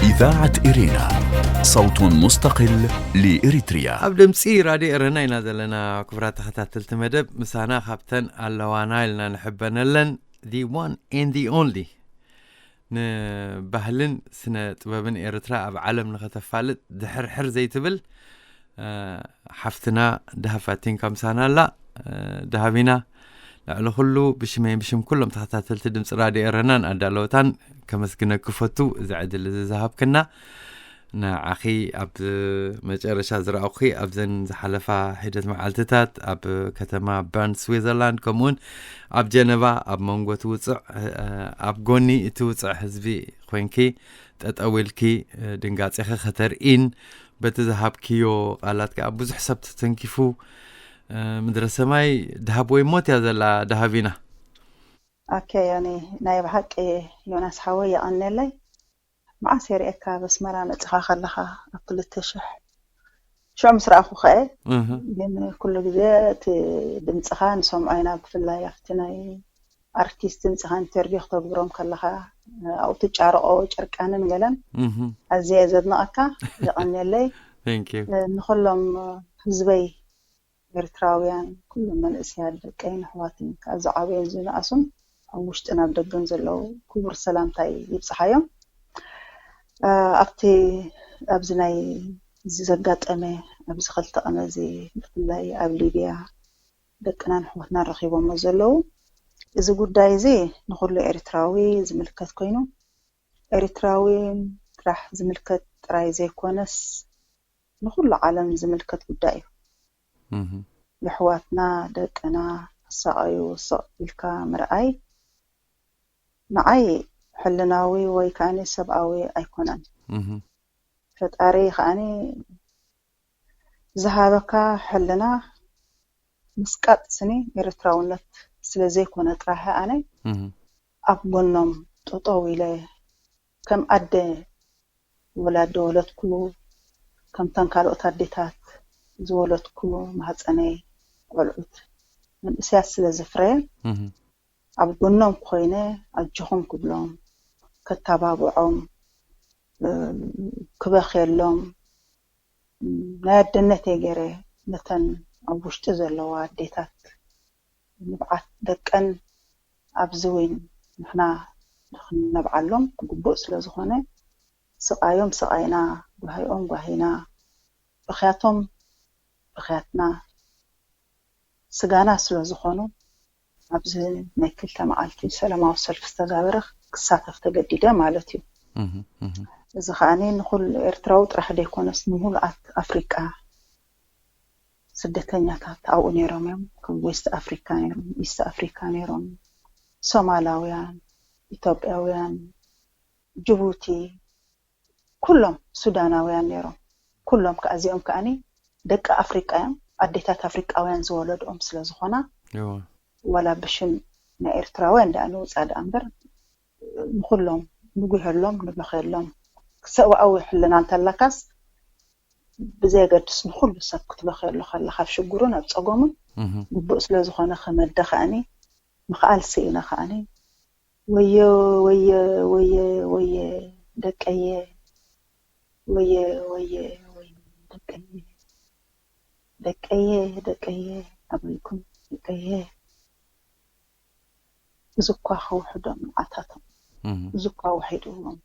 إذاعة إرينا، صوت مستقل لإريتريا. ኣብ ድምፂ ራድዮ ኤረና ኢና ዘለና። ክቡራት ተኸታተልቲ መደብ፣ ምሳና ካብተን ኣለዋና ኢልና ንሕበነለን፣ the one and the only፣ ንባህልን ስነ ጥበብን ኤርትራ ኣብ ዓለም ንኸተፋልጥ ድሕርሕር ዘይትብል ሓፍትና ደሃብ ፋቲንካ ምሳና ኣላ። ደሃቢና፣ ልዕሊ ኩሉ ብሽመይ ብሽም ኩሎም ተኸታተልቲ ድምፂ ራድዮ ኤረናን ኣዳለወታን ከመስግነኪ ፈቱ፣ እዚ ዕድል እዚ ዝሃብክና። ንዓኺ ኣብ መጨረሻ ዝረኣኹኺ ኣብዘን ዝሓለፋ ሒደት መዓልትታት ኣብ ከተማ በርን ስዊዘርላንድ፣ ከምኡውን ኣብ ጀነቫ ኣብ መንጎ እቲ ውፅዕ ኣብ ጎኒ እቲ ውፅዕ ህዝቢ ኮንኪ ጠጠው ኢልኪ ድንጋጼኺ ከተርኢን በቲ ዝሃብክዮ ቃላት ከዓ ብዙሕ ሰብ ተተንኪፉ። ምድረ ሰማይ ደሃብ ወይ ሞት እያ ዘላ ደሃቢና። ኦኬ፣ ያኒ ናይ ብሓቂ ዮናስ ሓወይ የቐንየለይ። መዓስ የርእየካ ኣብ ኣስመራ መጺኻ ከለኻ ኣብ ክልተ ሽሕ ሽዑ ምስ ረኣኹ ከ ግን ኩሉ ግዜ እቲ ድምፅኻ ንሰምዖ ኢና፣ ብፍላይ ኣብቲ ናይ ኣርቲስት ድምፅኻ ኢንተርቪው ክተግብሮም ከለኻ ኣብኡ ትጫረቆ ጨርቃንን ገለን ኣዝየ ዘድንቐካ። የቐንየለይ። ንኩሎም ህዝበይ ኤርትራውያን፣ ኩሎም መንእሰያት ደቀይን ኣሕዋትን ካብ ዝዓበዩን ዝነኣሱን ኣብ ውሽጥን ኣብ ደገን ዘለዉ ክቡር ሰላምታይ ይብፅሓዮም። ኣብቲ ኣብዚ ናይ እዚ ዘጋጠመ ኣብዚ ክልተ ቀነ እዚ ብፍላይ ኣብ ሊብያ ደቅናን ኣሕዋትናን ረኺቦሞ ዘለዉ እዚ ጉዳይ እዚ ንኹሉ ኤርትራዊ ዝምልከት ኮይኑ ኤርትራዊ ጥራሕ ዝምልከት ጥራይ ዘይኮነስ ንኹሉ ዓለም ዝምልከት ጉዳይ እዩ። የሕዋትና ደቅና ክሳቐዩ ስቕ ኢልካ ምርኣይ ንዓይ ሕልናዊ ወይ ከኣኒ ሰብኣዊ ኣይኮነን። ፈጣሪ ከኣኒ ዝሃበካ ሕልና ምስቃጥ ስኒ ኤርትራውነት ስለ ዘይኮነ ጥራሕ ኣነ ኣብ ጎኖም ጠጠው ኢለ ከም ኣደ ወላዲ ወለድኩ ከምተን ካልኦት ኣዴታት ዝወለድኩ ማህፀነይ ቆልዑት መንእሰያት ስለ ዘፍረየ ኣብ ጎኖም ኮይነ ኣጆኹም ክብሎም ከተባብዖም ክበኽየሎም ናይ ኣደነተይ ገይረ ነተን ኣብ ውሽጢ ዘለዋ ኣዴታት ንብዓት ደቀን ኣብዚ እውን ንሕና ክንነብዓሎም ግቡእ ስለ ዝኾነ ስቓዮም ስቓይና ጓሂኦም ጓሂና ብኽያቶም ብኽያትና ስጋና ስለ ዝኾኑ ኣብዚ ናይ ክልተ መዓልቲ ሰላማዊ ሰልፊ ዝተጋበረ ክሳተፍ ተገዲደ ማለት እዩ። እዚ ከዓኒ ንኩሉ ኤርትራዊ ጥራሕ ዘይኮነስ ንሙሉኣት ኣፍሪቃ ስደተኛታት ኣብኡ ነይሮም እዮም። ከም ዌስት ኣፍሪካ ነይሮም፣ ኢስት ኣፍሪካ ነይሮም፣ ሶማላውያን፣ ኢትዮጵያውያን፣ ጅቡቲ፣ ኩሎም ሱዳናውያን ነይሮም። ኩሎም ከዓ እዚኦም ከዓኒ ደቂ ኣፍሪቃ እዮም። ኣዴታት ኣፍሪቃውያን ዝወለድኦም ስለ ዝኾና ዋላ ብሽም ናይ ኤርትራውያን ደኣ ንውፃእ ደኣ እምበር ንኩሎም ንጉሀሎም ንበኸሎም ሰብኣዊ ሕልና እንተላካስ ብዘየገድስ ንኩሉ ሰብ ክትበኸየሉ ከለካ ኣብ ሽግሩን ኣብ ፀገሙን ግቡእ ስለ ዝኾነ ከመደ ከዓኒ ምኽኣል ስኢነ ከዓኒ ወየ ወየ ወየ ወየ ደቀየ ወየ ወየ ወየ ደቀየ ደቀየ ደቀየ ኣበይኩም ደቀየ እዚ እኳ ከውሕዶም ንዓታቶም እዚ እኳ ውሒድዎም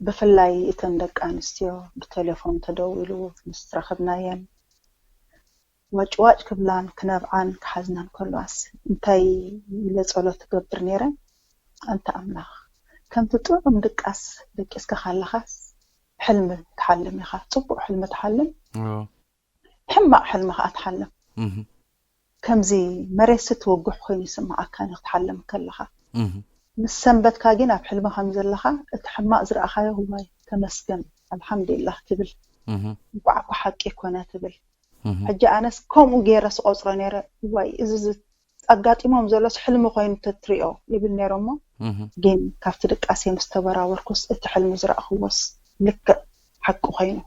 ብፍላይ እተን ደቂ ኣንስትዮ ብቴሌፎን ተደዊሉ ምስ ረኸብናየን ዋጭዋጭ ክብላን ክነብዓን ክሓዝናን ከለዋስ እንታይ ኢለ ጸሎት ትገብር ነይረ ኣንታ ኣምላኽ ከምቲ ጥዑም ድቃስ ደቂስካ ካለኻስ ሕልሚ ትሓልም ኢኻ ጽቡቕ ሕልሚ ትሓልም ሕማቕ ሕልሚ ከዓ ትሓልም ከምዚ መሬት ስትወግሕ ኮይኑ ይስምዓካ ክትሓልም ከለኻ ምስ ሰንበትካ ግን ኣብ ሕልሚ ከም ዘለኻ እቲ ሕማቕ ዝረኣኻዮ ዋይ ተመስገን ኣልሓምዱሊላህ ትብል እንኳዕ እኮ ሓቂ ኮነ ትብል ሕጂ ኣነስ ከምኡ ገይረ ስቆፅሮ ነይረ ዋይ እዚ ኣጋጢሞም ዘሎስ ሕልሚ ኮይኑ ተትሪኦ ይብል ነይረ እሞ ግን ካብቲ ድቃሴ ምስ ተበራበርኩስ እቲ ሕልሚ ዝረእኽዎስ ልክዕ ሓቂ ኮይኑ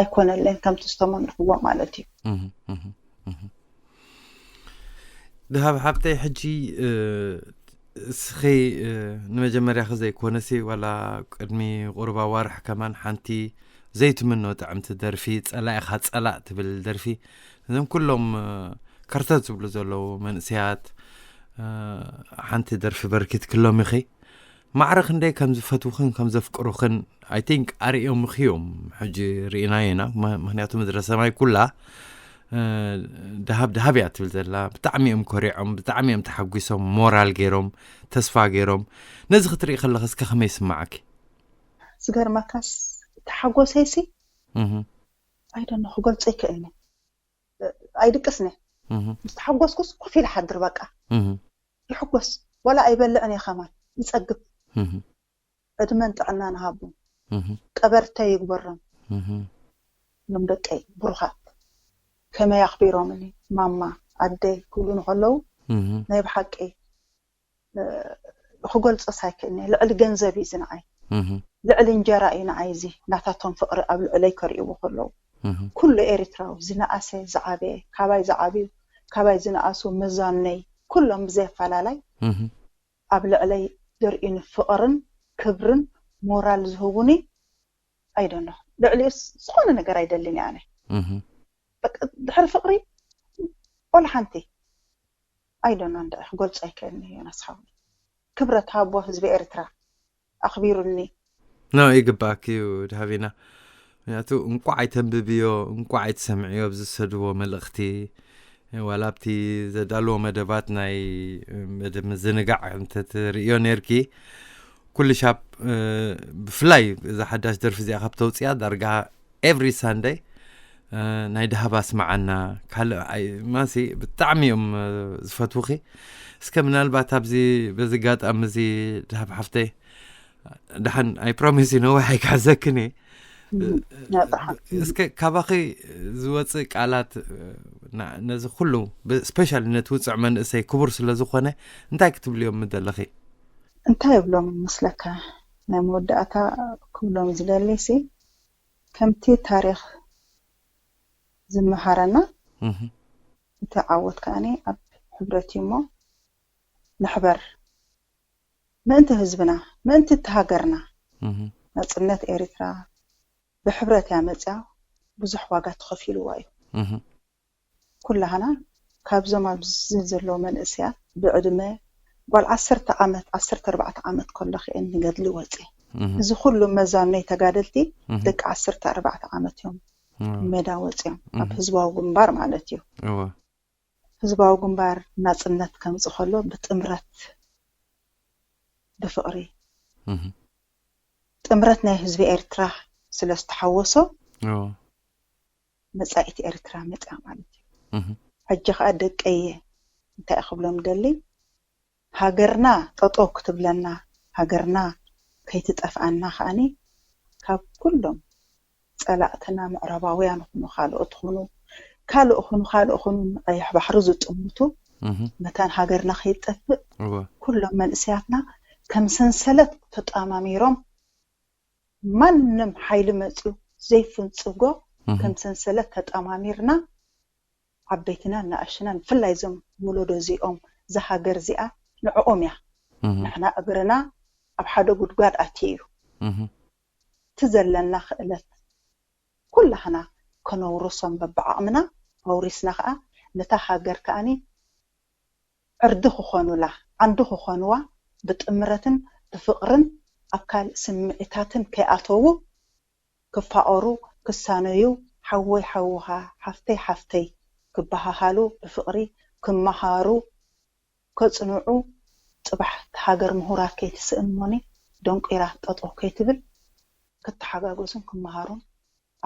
ኣይኮነለን ከምቲ ዝተመንኽዎ ማለት እዩ ድሃብ ሓብተይ ሕጂ እስኺ ንመጀመርያኺ ዘይኮነሲ ዋላ ቅድሚ ቁርባ ዋርሕ ከማን ሓንቲ ዘይትምኖ ጥዕምቲ ደርፊ፣ ጸላኢኻ ጸላእ ትብል ደርፊ፣ እዞም ኩሎም ከርተት ዝብሉ ዘለዉ መንእሰያት ሓንቲ ደርፊ በርኪት ክሎም ኢኺ። ማዕረ ክንደይ ከም ዝፈትውኽን ከም ዘፍቅሩኽን I think ኣርእዮም እዮም። ሕጂ ርኢናዮ ኢና። ምክንያቱ ምድረ ሰማይ ኩላ ደሃብ ደሃብ እያ ትብል ዘላ። ብጣዕሚ እዮም ኮሪዖም፣ ብጣዕሚ እዮም ተሓጒሶም፣ ሞራል ገይሮም፣ ተስፋ ገይሮም። ነዚ ክትርኢ ከለኸ እስከ ከመይ ይስምዓኪ? ዝገርመካስ ተሓጎሰይሲ ኣይደነ ክገልጾ ይክእልኒ። ኣይድቅስኒ። ምስ ተሓጎስኩስ ኮፍ ኢለ ሓድር በቃ። ይሕጎስ፣ ወላ ኣይበልዕን እየ ከማን፣ ይጸግብ። ዕድመን ጥዕናን ሃቦም፣ ቀበርተይ ይግበሮም። እዞም ደቀይ ብሩኻት ከመይ ኣኽቢሮምኒ ማማ ኣደይ ክብሉ ንከለዉ ናይ ብሓቂ ክገልጾስ ኣይክእልኒ። ልዕሊ ገንዘብ እዩ እዚ ንዓይ፣ ልዕሊ እንጀራ እዩ ንዓይ እዚ ናታቶም ፍቕሪ ኣብ ልዕለይ ከርእይዎ ከለዉ። ኩሉ ኤርትራዊ ዝነኣሰ ዝዓበየ፣ ካባይ ዝዓብዩ ካባይ ዝነኣሱ መዛኑነይ ኩሎም ብዘይ ኣፈላላይ ኣብ ልዕለይ ዘርእዩኒ ፍቕርን ክብርን ሞራል ዝህቡኒ ኣይደኖ። ልዕሊኡስ ዝኾነ ነገር ኣይደልን እየ ኣነ። በቃ ድሕሪ ፍቕሪ ወላ ሓንቲ ኣይደኖ እንደ ክገልጾ ኣይክእልን እየ። ዮናስ ሓወይ ክብረት ሃቦ ህዝቢ ኤርትራ ኣኽቢሩኒ። ኖ ይግባኣኪ እዩ ድሃቢና። ምክንያቱ እንቋዕ ኣይተንብብዮ እንቋዕ ኣይትሰምዕዮ ብዝሰድዎ መልእኽቲ ዋላ ኣብቲ ዘዳልዎ መደባት ናይ መደብ ምዝንጋዕ እንተትርእዮ ነርኪ ኩሉ ሻብ ብፍላይ እዛ ሓዳሽ ደርፊ እዚኣ ካብ ተውፅያ ዳርጋ every Sunday ናይ ድሃብ ኣስማዓና ካልእ ማሲ ብጣዕሚ እዮም ዝፈትውኺ። እስከ ምናልባት ኣብዚ በዚ ጋጣሚ እዚ ድሃብ ሓፍተይ ደሓን I promise you ነዋሕ ኣይክሕዘክን እየ። እስከ ካባኺ ዝወፅእ ቃላት ነዚ ኩሉ specially ነቲ ውፅዕ መንእሰይ ክቡር ስለ ዝኾነ እንታይ ክትብልዮም ምደለኺ? እንታይ እብሎም ይመስለካ? ናይ መወዳእታ ክብሎም ዝደሊ ሲ ከምቲ ታሪኽ ዝመሃረና እቲ ዓወት ከኣኒ ኣብ ሕብረት እዩ እሞ ንሕበር ምእንቲ ህዝብና ምእንቲ እቲ ሃገርና ናጽነት ኤርትራ ብሕብረት እያ መጽያ ብዙሕ ዋጋ ተኸፊልዋ እዩ። ኩላህና ካብዞም ኣብዚ ዘለዉ መንእሰያት ብዕድመ ጓል ዓሰርተ ዓመት ዓሰርተ ኣርባዕተ ዓመት ከለኺ እየን ንገድሊ ወፂ እዚ ኩሉ መዛኖይ ተጋደልቲ ደቂ ዓሰርተ ኣርባዕተ ዓመት እዮም ሜዳ ወፂኦም ኣብ ህዝባዊ ግንባር ማለት እዩ። ህዝባዊ ግንባር ናፅነት ከምፅ ከሎ ብጥምረት ብፍቕሪ ጥምረት ናይ ህዝቢ ኤርትራ ስለ ዝተሓወሶ መጻኢት ኤርትራ መጽያ ማለት እዩ። ሕጂ ከዓ ደቀየ እንታይ ክብሎም ደሊ ሃገርና ጠጠው ክትብለና ሃገርና ከይትጠፍኣና ከዓኒ ካብ ኩሎም ጸላእትና ምዕራባውያን ኹኑ ካልኦት ኹኑ ካልእ ኹኑ ካልእ ኹኑ ንቐይሕ ባሕሪ ዝጥምቱ መታን ሃገርና ከይትጠፍእ ኩሎም መንእሰያትና ከም ሰንሰለት ተጣማሚሮም ማንም ሓይሊ መፅዩ ዘይፍንፅጎ ከም ሰንሰለት ተጣማሚርና ዓበይትና እናኣሽና ብፍላይ እዞም ወለዶ እዚኦም እዛ ሃገር እዚኣ ንዕኦም እያ። ንሕና እግርና ኣብ ሓደ ጉድጓድ ኣትዩ እዩ። እቲ ዘለና ክእለት ኩላህና ከነውርሶም በብዓቕምና ኣውሪስና ከዓ ነታ ሃገር ከዓኒ ዕርዲ ክኾኑላ ዓንዲ ክኾኑዋ ብጥምረትን ብፍቕርን ኣብ ካልእ ስምዒታትን ከይኣተዉ ክፋቐሩ ክሳነዩ ሓወይ ሓውኻ ሓፍተይ ሓፍተይ ክበሃሃሉ ብፍቕሪ ክመሃሩ ከፅንዑ ፅባሕ ሃገር ምሁራት ከይትስእን ሞኒ ደንቂራ ጠጠው ከይትብል ክተሓጋገዙን ክመሃሩን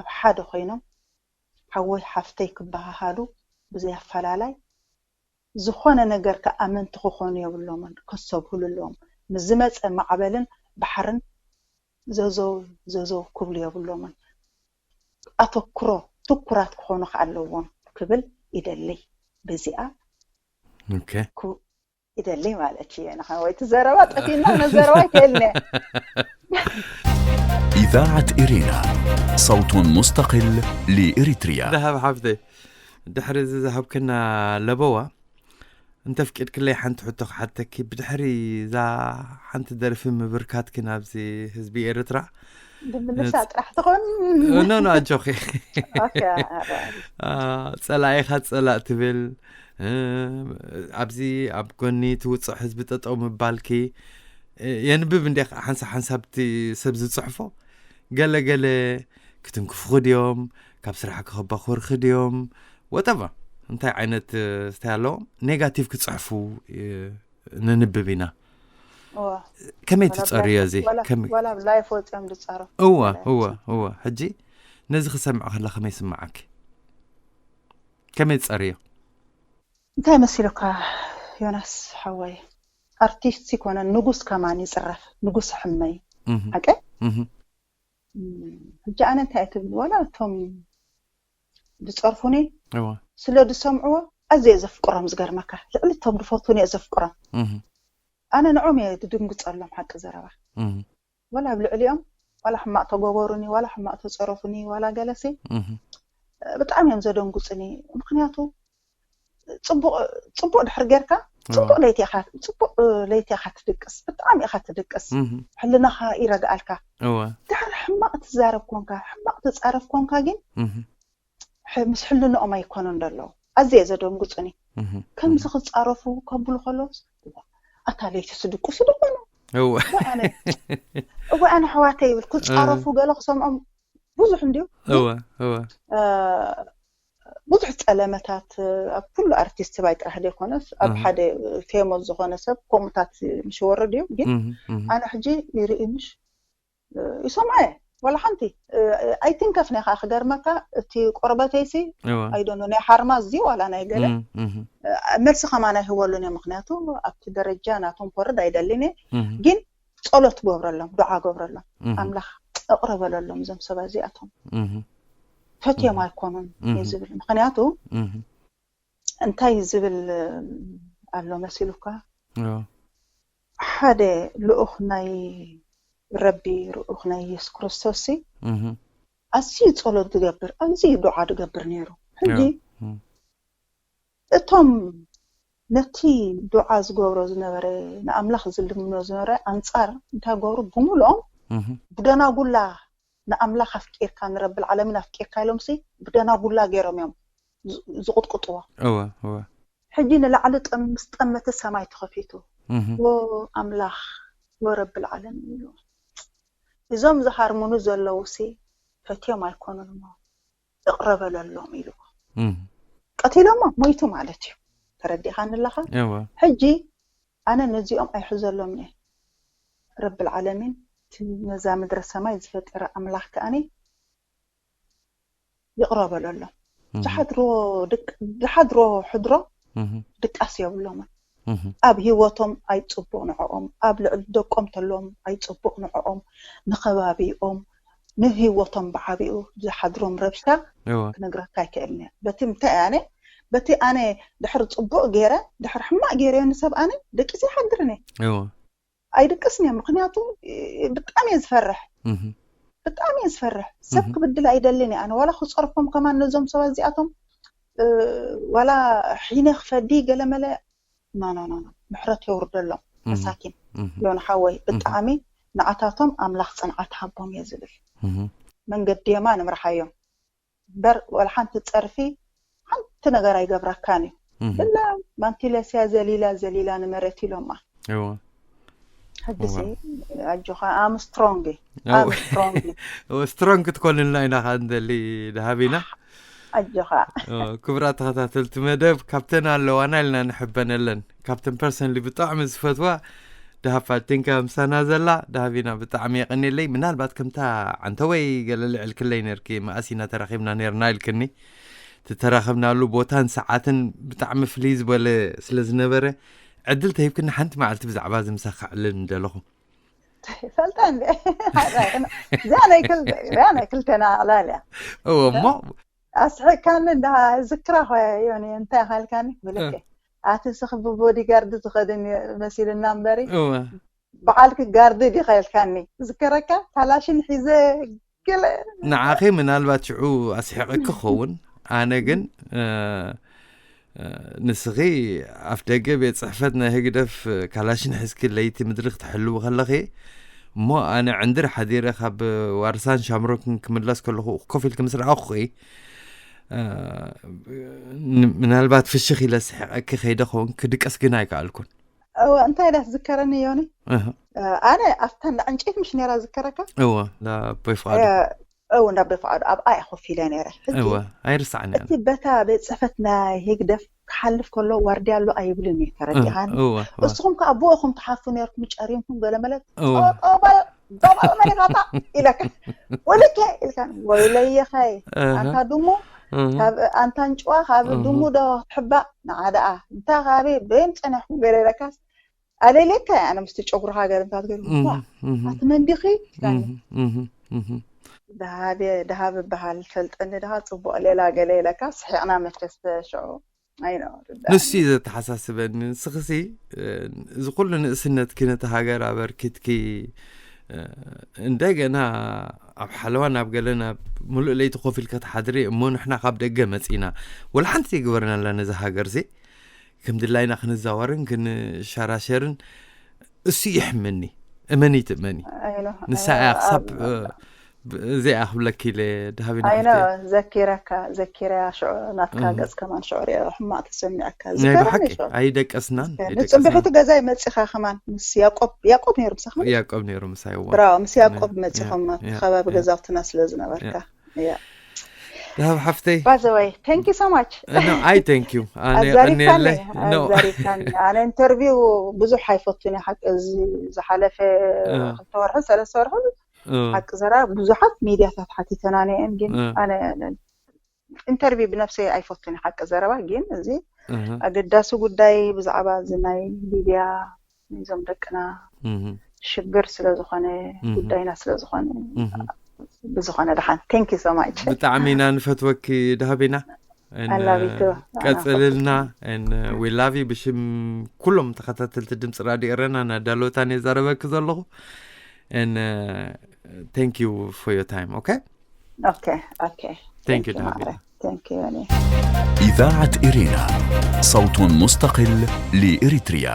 ኣብ ሓደ ኮይኖም ሓወይ ሓፍተይ ክበሃሃሉ ብዘይ ኣፈላላይ ዝኾነ ነገር ከኣ ኣመንቲ ክኾኑ የብሎምን ከስተብህሉ ኣለዎም ምስ ዝመፀ ማዕበልን ባሕርን ዘዘው ዘዘው ክብሉ የብሎምን ኣተኩሮ ትኩራት ክኾኑ ከኣ ኣለዎም ክብል ይደሊ በዚኣ okay ይደሊ ማለት እየ ንኸወይ እቲ ዘረባ ጠፊና ነዘረባ ይክእልኒ إذاعة إرينا صوت مستقل لإريتريا ደሃብ ሓፍተይ ድሕሪ እዚ ዝሃብክና ለበዋ እንተፍቂድክለይ ሓንቲ ሕቶ ክሓተኪ፣ ብድሕሪ እዛ ሓንቲ ደርፊ ምብርካትኪ ናብዚ ህዝቢ ኤርትራ። ድምልሳ ጥራሕ ትኾን። ኖ ኖ፣ ኣጆኺ። ኦኬ፣ ኣረ። ጸላኢኻ ጸላእ ትብል፣ ኣብዚ ኣብ ጎኒ ትውፅዕ ህዝቢ ጠጠው ምባልኪ፣ የንብብ እንደ ሓንሳብ ሓንሳብ እቲ ሰብ ዝፅሕፎ፣ ገለ ገለ ክትንክፉኺ ድዮም፣ ካብ ስራሕ ክኸባኹርኪ ድዮም፣ ወጠባ እንታይ ዓይነት ስታይ ኣለዎም፣ ኔጋቲቭ ክፅሕፉ ነንብብ ኢና። ከመይ ትፀርዮ እዚ? ዋላ ብላይፍ ወፅኦም ዝፀረፉ እወ እወ እወ። ሕጂ ነዚ ክሰምዕ ከላ ከመይ ስምዓኪ? ከመይ ትፀርዮ? እንታይ መሲሉካ ዮናስ ሓወይ? ኣርቲስት ይኮነ ንጉስ ከማን ይፅረፍ፣ ንጉስ ሕመይ። ሓቀ? ሕጂ ኣነ እንታይ ትብል፣ ዋላ እቶም ዝፀርፉኒ ስለ ዝሰምዕዎ ኣዝየ ዘፍቅሮም። ዝገርመካ ልዕሊ እቶም ዝፈቱኒ እየ ዘፍቅሮም። ኣነ ንዖም እየ ድድንግፀሎም። ሓቂ ዘረባ፣ ዋላ ኣብ ልዕሊኦም ዋላ ሕማቕ ተገበሩኒ፣ ዋላ ሕማቕ ተፀረፉኒ፣ ዋላ ገለሲ ብጣዕሚ እዮም ዘደንጉፅኒ። ምክንያቱ ፅቡቅ ድሕር ጌርካ ፅቡቅ ለይቲ ኢኻ ትድቅስ፣ ብጣዕሚ ኢኻ ትድቅስ። ሕልናኻ ይረግኣልካ። ድሕር ሕማቅ ትዛረብ ኮንካ፣ ሕማቅ ትፃረፍ ኮንካ ግን ምስ ሕልንኦም ኣይኮኑን ዘለዉ። ኣዝየ ዘደንጉፁኒ። ከምዚ ክፃረፉ ከብሉ ከለውስ ኣታ ለይቲ ስድቅሱ ድኾኑ። እወ ኣነ ኣሕዋተይ ይብል ክፃረፉ ገለ ክሰምዖም ብዙሕ እንድዩ። ብዙሕ ፀለመታት ኣብ ኩሉ ኣርቲስት ባይ ጥራሕ ዘይኮነስ ኣብ ሓደ ፌሞስ ዝኾነ ሰብ ከምኡታት ምሽ ወርድ እዩ። ግን ኣነ ሕጂ ይርኢ ምሽ ይሰምዖ ዋላ ሓንቲ ኣይትንከፍኒ ኢኻ። ክገርመካ እቲ ቆርበተይሲ ኣይዶኖ ናይ ሓርማዝ እዚ ዋላ ናይ ገለ መልሲ ከማን ኣይህበሉን እየ። ምክንያቱ ኣብቲ ደረጃ ናቶም ኮርድ ኣይደልን እየ። ግን ጸሎት ገብረሎም፣ ዱዓ ገብረሎም፣ ኣምላኽ እቕረ በለሎም እዞም ሰባት እዚኣቶም ፈትዮም ኣይኮኑን እየ ዝብል። ምክንያቱ እንታይ ዝብል ኣሎ መሲሉካ? ሓደ ልኡኽ ናይ ረቢ፣ ልኡኽ ናይ የሱስ ክርስቶስ ሲ ኣዝዩ ጸሎት ዝገብር፣ ኣዝዩ ዱዓ ዝገብር ነይሩ። ሕጂ እቶም ነቲ ዱዓ ዝገብሮ ዝነበረ፣ ንኣምላኽ ዝልምኖ ዝነበረ ኣንጻር እንታይ ገብሩ? ብምሉኦም ብደናጉላ ንኣምላኽ ኣፍቂርካ ንረብል ዓለሚን ኣፍቂርካ ኢሎም ሲ ብደናጉላ ገይሮም እዮም ዝቕጥቅጥዎ። እወ እወ። ሕጂ ንላዕሊ ጠም- ምስ ጠመተ ሰማይ ተኸፊቱ እህ። ወ ኣምላኽ ወረብል ዓለሚን ኢሉ። እዞም ዝሃርሙኑ ዘለዉ ሲ ፈትዮም ኣይኮኑን እሞ እቕረ በለሎም ኢሉ። እህ። ቀቲሎሞ ሞይቱ ማለት እዩ። ተረዲኻኒ ኣለኻ? እወ። ሕጂ ኣነ ነዚኦም ኣይሕዘሎም እየ። ረብል ዓለሚን እቲ ነዛ ምድረ ሰማይ ዝፈጠረ ኣምላኽ ከኣኒ ይቕረ በለሎም። እህ። ዝሓድሮ ድቅ- ዝሓድሮ ሕድሮ እህ። ድቃስ የብሎምን። እህ። ኣብ ህይወቶም ኣይጽቡቕ ንዕኦም፣ ኣብ ልዕሊ ደቆም ተሎም ኣይጽቡቕ ንዕኦም፣ ንኸባቢኦም፣ ንህይወቶም ብዓቢኡ ዝሓድሮም ረብሻ እወ። ክነግረካ ኣይክእልን እየ። በቲ እንታይ ኣነ በቲ ኣነ ድሕር ጽቡቕ ገይረ ድሕር ሕማቕ ገይረዮ ንሰብ ኣነ ደቂሰ ይሓድርን እየ። እወ። ኣይድቅስን እየ። ምክንያቱ እ፣ ብጣዕሚ እየ ዝፈርሕ። እህ። ብጣዕሚ እየ ዝፈርሕ። ሰብ እህ። ክብድል ኣይደልን እየ ኣነ። ዋላ ክፀርፎም ከማን ነዞም ሰባት እዚኣቶም እ፣ ዋላ ሒነ ክፈዲ ገለመለ ኖ ኖ ኖ ኖ። ምሕረት የውርደሎም እህ። መሳኪን እህ። ዮን ሓወይ እህ። ብጣዕሚ ንዓታቶም ኣምላኽ ፅንዓት ሃቦም እየ ዝብል። እህ። መንገዲ የማን እምርሓዮም። በር ወላ ሓንቲ ፀርፊ ሓንቲ ነገር ኣይገብረካን እዩ። እህ። ብላ ማንቲለስያ ዘሊላ ዘሊላ ንመሬት ኢሎማ። እወ። ሕድሲ እወ። ኣጆኻ ኣም ስትሮንግ እወ። ኣም ስትሮንግ። እወ፣ ስትሮንግ ክትኮንልና ኢና ኸዓ ንደሊ ደሃቢና። ኣጆኻ። እወ፣ ክቡራት ተኸታተልቲ መደብ ካብተን ኣለዋና ኢልና ንሕበነለን ካብተን ፐርሰንሊ ብጣዕሚ ዝፈትዋ ደሃብ ፋቲንካ ምሳና ዘላ ደሃቢና ብጣዕሚ የቐንየለይ። ምናልባት ከምታ ዓንተወይ ገለ ልዕልክለይ ነርኪ፣ መኣስ ኢና ተራኺብና ነርና ኢልክኒ። ተተራኸብናሉ ቦታን ሰዓትን ብጣዕሚ ፍልይ ዝበለ ስለ ዝነበረ ዕድል ተሂብክኒ ሓንቲ መዓልቲ ብዛዕባ እዚ ምሳኻ ክዕልል ምደለኹ። ፈልጠ እንደ እዚኣ ናይ ክልተ እዚኣ ናይ ክልተና ዕላል እያ። እወ እሞ ኣስሕቅካኒ እንዳ ዝክራ ኾ ዮኒ እንታይ ኢኻ ኢልካኒ ብልክ እ። ኣቲ ስኽ ብቦዲጋርድ ዝኸድን መሲልና እምበሪ እወ በዓልኪ ጋርድ ዲኻ ኢልካኒ ዝከረካ ካላሽን ሒዘ ገለ ንዓኺ ምናልባት ሽዑ ኣስሒቐኪ ክኸውን ኣነ ግን እ፣ ንስኺ ኣፍ ደገ ቤት ጽሕፈት ናይ ህግደፍ ካላሽን ሒዝኪ ለይቲ ምድሪ ክትሕልዊ ከለኺ፣ እሞ ኣነ ዕንድር ሓዲረ ካብ ዋርሳን ሻምሮክን ክምለስ ከለኹ ኮፍ ኢልኪ ምስ ረኣኹኺ፣ ምናልባት ፍሽኽ ኢለ ስሒቐኪ ከይደ ኸውን፣ ክድቀስ ግን ኣይከኣልኩን። እወ፣ እንታይ ዳ ትዝከረኒ ዮኒ? ኣነ ኣብታ እንዳ ዕንጨይቲ ምሽ ነራ ዝከረካ? እወ፣ እንዳ ኣቦይ ፍቓዱ። እው፣ እንዳ ኣቦይ ፍቓዱ ኣብኣ እየ ኮፍ ኢለ ነረ። ሕጂ እወ፣ ኣይርስዓን እያ። እቲ በታ ቤት ጽሕፈት ናይ ህግደፍ ክሓልፍ ከሎ ዋርድያ ኣሎ ኣይብልን እዩ፣ ተረዲኻኒ? እወ፣ እወ። እስኹም ከኣ ብእኹም ትሓልፉ ነርኩም፣ ጨሪምኩም ገለ መለት እወ። "ኦ፣ ኦ፣ በል፣ ዶ በል መን ኢኻ እታ?" ኢለካ። "ወልከ?" ኢልካ። "ወይለየኸይ፣ እህ። ኣንታ ድሙ፣ እህ። ካብ ኣንታ እንጭዋ፣ ካብ እህ። ድሙ ዶ ትሕባእ? ንዓ ደኣ፣ እንታ ካበይ በየን ጸኒሕኩም?" ገለ ኢለካስ፣ ኣለይለካ እየ ኣነ ምስቲ ጨጉርኻ ገለ እንታ ትገርም፣ "ዋ፣ እህ፣ እህ። ኣቲ መን ዲኺ?" ኢልካኒ። እህ፣ እህ፣ እህ። ደሃብ፣ ደሃብ እበሃል፣ ትፈልጠኒ ደኻ፣ ጽቡቕ ሌላ ገለ ኢለካ፣ ስሒቕና መቸስ ሽዑ። ኣይ ነው፣ ርዳእኒ። ንሱ እዩ ዘተሓሳስበኒ። ንስኽሲ፣ እ፣ እዚ ኩሉ ንእስነትኪ ነቲ ሃገር ኣበርኪትኪ፣ እ፣ እንደገና ኣብ ሓለዋ ናብ ገለ ናብ ሙሉእ ለይቲ ኮፍ ኢልካ ትሓድሪ እሞ ንሕና ካብ ደገ መጺና ወላ ሓንቲ ዘይገበርናላ ነዚ ሃገርሲ ከም ድላይና ክንዛወርን ክንሸራሸርን እሱ ይሕመኒ። እመኒ ትእመኒ። ኣይ ነው፣ ንሳ ኣይ እያ ነው፣ ክሳብ፣ ኣብ እ፣ ብ-፣ እዚኣ ክብለኪ ኢለ ደሃቢና ኣይ ነው፣ ሓፍተይ። ዘኪረካ፣ ዘኪረያ ሽዑ ናትካ እህ። ገጽ ከማን ሽዑ ሪኦ ሕማቕ ተሰሚዐካ። ናይ ዝገርም ብሓቂ እዩ ሽዑ። ኣይደቀስናን፣ ንጽብሒቱ ኣይደቀስናን። ገዛ ይመጽኻ ከማን ምስ ያቆብ፣ ያቆብ ነይሩ ምሳኻ? ያቆብ ነይሩ ምሳይ፣ እዋ። ብራዎ፣ ምስ ያቆብ ያ፣ መጺኹም ኣብቲ ያ፣ ከባቢ ያ። ገዛውትና ስለ ዝነበርካ። ያ። ደሃብ ሓፍተይ። By the way, thank you so much. No, I thank you። ኣነ ኣዛሪብካኒ፣ የቐንየለይ። No። ኣዛሪብካኒ። ኣነ ኢንተርቪው ብዙሕ ኣይፈቱን እየ፣ ሓቂ እዚ ዝሓለፈ እ። ክልተ ወርሒ፣ ሰለስተ ወርሒ እ። ሓቂ ዘረባ ብዙሓት ሚድያታት ሓቲተናኒ እየን፣ ግን እ። ኣነ ኢንተርቪው ብነፍሰይ ኣይፈቱን እየ፣ ሓቂ ዘረባ። ግን እዚ እህ። ኣገዳሲ ጉዳይ ብዛዕባ እዚ ናይ ሊብያ፣ ናይዞም ደቅና እህ። ሽግር ስለ ዝኾነ፣ እህ። ጉዳይና ስለ ዝኾነ፣ እህ። ብዝኾነ ደሓን። Thank you so much. ብጣዕሚ ኢና ንፈትወኪ ደሃቢና። And, I love you too. ቀጽልልና። And, uh, we love you። ብሽም ኩሎም ተኸታተልቲ ድምፂ ራድዮ ኤረና ናዳሎታን የዛረበኪ ዘለኹ። And, uh, thank you for your time, okay? Okay, okay. Thank you, Thank you, ደሃቢና። ማዕረ። Thank you፣ ዮኒ። إذاعة إرينا، صوت مستقل لإريتريا.